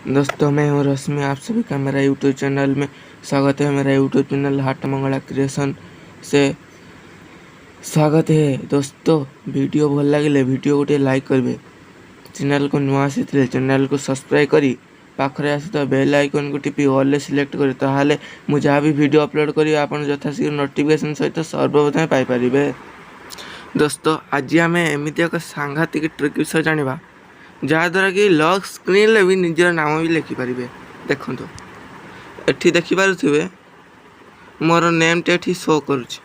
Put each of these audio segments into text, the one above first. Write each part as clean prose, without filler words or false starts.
दोस्तों, मैं हूं रश्मि, आप सभी का मेरा यूट्यूब चैनल में स्वागत है। मेरा यूट्यूब चैनल हाट मंगला क्रिएशन से स्वागत है। दोस्तों, वीडियो ଭଲ ଲାଗିଲେ ଭିଡ଼ିଓ ଗୋଟିଏ ଲାଇକ୍ କରିବେ। ଚ୍ୟାନେଲକୁ ନୂଆ ଆସିଥିଲେ ଚ୍ୟାନେଲକୁ ସବସ୍କ୍ରାଇବ୍ କରି ପାଖରେ ଆସୁଥିବା ବେଲ୍ ଆଇକନ୍କୁ ଟିପି ଅଲ୍ରେ ସିଲେକ୍ଟ କରିବେ, ତାହେଲେ ମୁଁ ଯାହା ବି ଭିଡ଼ିଓ ଅପଲୋଡ଼ କରିବି, ଆପଣ ଯଥାଶୀଘ୍ର ନୋଟିଫିକେସନ୍ ସହିତ ସର୍ବପ୍ରଥମେ ପାଇପାରିବେ। ଦୋସ୍ତ, ଆଜି ଆମେ ଏମିତି ଏକ ସାଂଘାତିକ ଟ୍ରିକ୍ ବିଷୟରେ ଜାଣିବା, ଯାହାଦ୍ୱାରା କି ଲକ୍ ସ୍କ୍ରିନ୍ରେ ବି ନିଜର ନାମ ବି ଲେଖିପାରିବେ। ଦେଖନ୍ତୁ, ଏଠି ଦେଖିପାରୁଥିବେ, ମୋର ନେମ୍ଟି ଏଠି ଶୋ କରୁଛି,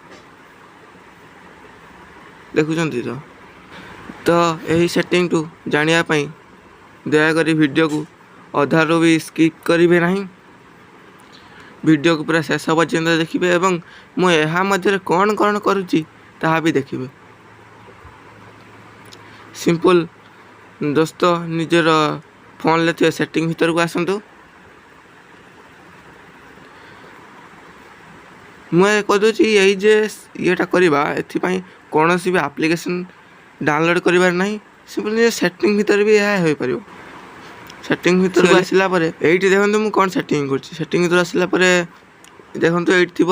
ଦେଖୁଛନ୍ତି ତ? ତ ଏହି ସେଟିଂକୁ ଜାଣିବା ପାଇଁ ଦୟାକରି ଭିଡ଼ିଓକୁ ଅଧାରୁ ବି ସ୍କିପ୍ କରିବେ ନାହିଁ। ଭିଡ଼ିଓକୁ ପୁରା ଶେଷ ପର୍ଯ୍ୟନ୍ତ ଦେଖିବେ ଏବଂ ମୁଁ ଏହା ମଧ୍ୟରେ କ'ଣ କ'ଣ କରୁଛି, ତାହା ବି ଦେଖିବେ। ସିମ୍ପଲ୍ ଦୋସ୍ତ, ନିଜର ଫୋନ୍ରେ ଥିବା ସେଟିଂ ଭିତରକୁ ଆସନ୍ତୁ। ମୁଁ ଏ କହିଦେଉଛି, ଏଇ ଯେ ଇଏଟା କରିବା, ଏଥିପାଇଁ କୌଣସି ବି ଆପ୍ଲିକେସନ୍ ଡାଉନଲୋଡ଼୍ କରିବାର ନାହିଁ। ସିମ୍ପଲ୍ ନିଜ ସେଟିଂ ଭିତରେ ବି ଏହା ହୋଇପାରିବ। ସେଟିଂ ଭିତରକୁ ଆସିଲା ପରେ ଏଇଠି ଦେଖନ୍ତୁ, ମୁଁ କ'ଣ ସେଟିଂ କରୁଛି। ସେଟିଂ ଭିତରୁ ଆସିଲା ପରେ ଦେଖନ୍ତୁ, ଏଇଠି ଥିବ।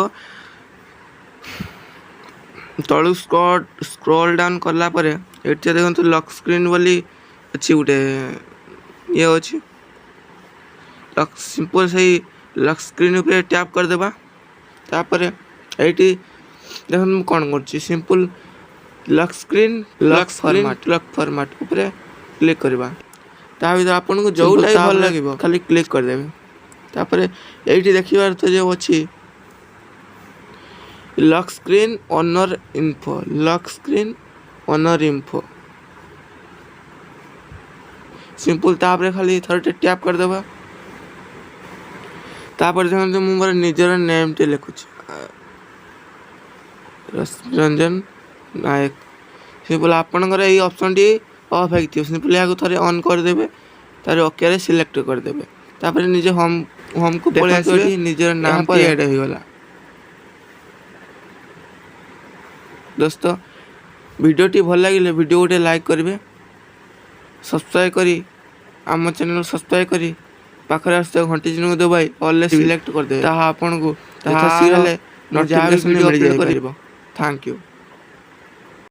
ତଳୁ ସ୍କ୍ରୋଲ୍ ଡାଉନ୍ କଲା ପରେ ଏଇଠି ଦେଖନ୍ତୁ, ଲକ୍ ସ୍କ୍ରିନ୍ ବୋଲି ଅଛି, ଗୋଟେ ଇଏ ଅଛି ଲକ୍। ସିମ୍ପଲ୍ ସେଇ ଲକ୍ ସ୍କ୍ରିନ୍ ଉପରେ ଟ୍ୟାପ୍ କରିଦେବା। ତାପରେ ଏଇଠି ଦେଖନ୍ତୁ, ମୁଁ କ'ଣ କରୁଛି। Simple lock screen, lock format ଉପରେ କ୍ଲିକ୍ କରିବା। ତା ଭିତରେ ଆପଣଙ୍କୁ ଯେଉଁଟା ବି ଭଲ ଲାଗିବ, ଖାଲି କ୍ଲିକ୍ କରିଦେବେ। ତାପରେ ଏଇଠି ଦେଖିବାର ତ ଯେଉଁ ଅଛି lock screen owner info, lock screen owner info, simple ତାପରେ ଖାଲି ଥରଟେ ଟ୍ୟାପ୍ କରିଦେବା। ତାପରେ ଦେଖନ୍ତୁ, ମୁଁ ମୋର ନିଜର ନେମ୍ଟି ଲେଖୁଛି, ରଶ୍ମିରଞ୍ଜନ ନାୟକ। ସିମ୍ପଲ୍ ଆପଣଙ୍କର ଏଇ ଅପସନ୍ଟି ଅଫ୍ ହେଇଥିବ। ସିମ୍ପଲ୍ ଏହାକୁ ଥରେ ଅନ୍ କରିଦେବେ, ତାପରେ ଓକେରେ ସିଲେକ୍ଟ କରିଦେବେ। ତାପରେ ନିଜ ହୋମ୍କୁ ପଳେଇ ଆସିବେ। ନିଜର ନାମଟି ଆଡ଼୍ ହେଇଗଲା। ଦୋସ୍ତ, ଭିଡ଼ିଓଟି ଭଲ ଲାଗିଲେ ଭିଡ଼ିଓ ଗୋଟେ ଲାଇକ୍ କରିବେ। ସବସ୍କ୍ରାଇବ୍ କରି, ଆମ ଚ୍ୟାନେଲ୍ ସବସ୍କ୍ରାଇବ୍ କରି ପାଖରେ ଆସୁଥିବା ଘଣ୍ଟି ଚିହ୍ନକୁ ଦବାଇ ଅଲ୍ରେ ସିଲେକ୍ଟ କରିଦେବେ। ତାହା ଆପଣଙ୍କୁ ଯଥାଶୀଘ୍ର ହେଲେ ନୋଟିଫିକେସନ୍ ମିଳିଯାଇପାରିବ। Thank you.